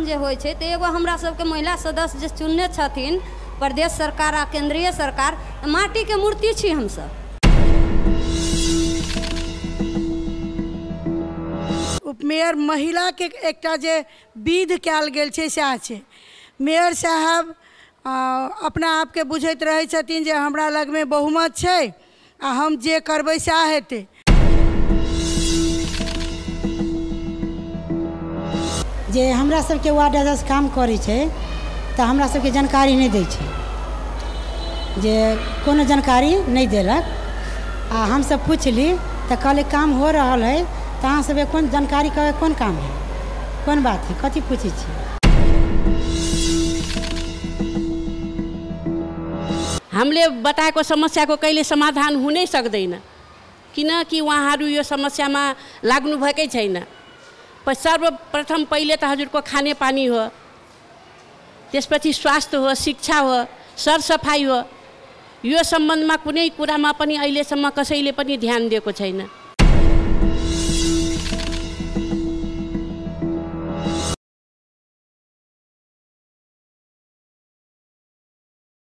काम जे होइ छै तऽ एगो हमरा सबके महिला सदस्य जे चुनने छथिन प्रदेश सरकार आ केंद्रीय सरकार, माटीके मूर्ति छी हमसब। उपमेयर महिलाके एकटा जे विध कयल गेल छै सएह छै। मेयर साहब अपना आपके बुझैत रहै छथिन जे हमरा लगमे बहुमत छै आ हम जे करबै सएह हेतै। जे हमरा सबके वार्ड सदस्य काम करै छै तऽ हमरा सबके जानकारी नहि दै छै, जे कोनो जानकारी नहि देलक। आ हमसब पुछली तऽ कहले काम हो रहल है, तऽ अहाँ सबके कोन जानकारी के कोन काम है, कोन बात है, कथी पूछै छी। हामीले बताएको समस्याको कहिले समाधान हुनै सक्दैन, किनकि उहाँहरू यो समस्यामा लाग्नु भएकै छैन। सर्वप्रथम पहिले त हजुरको खानेपानी हो, त्यसपछि स्वास्थ्य हो, शिक्षा हो, सरसफाइ हो। यो सम्बन्धमा कुनै कुरामा पनि अहिलेसम्म कसैले पनि ध्यान दिएको छैन।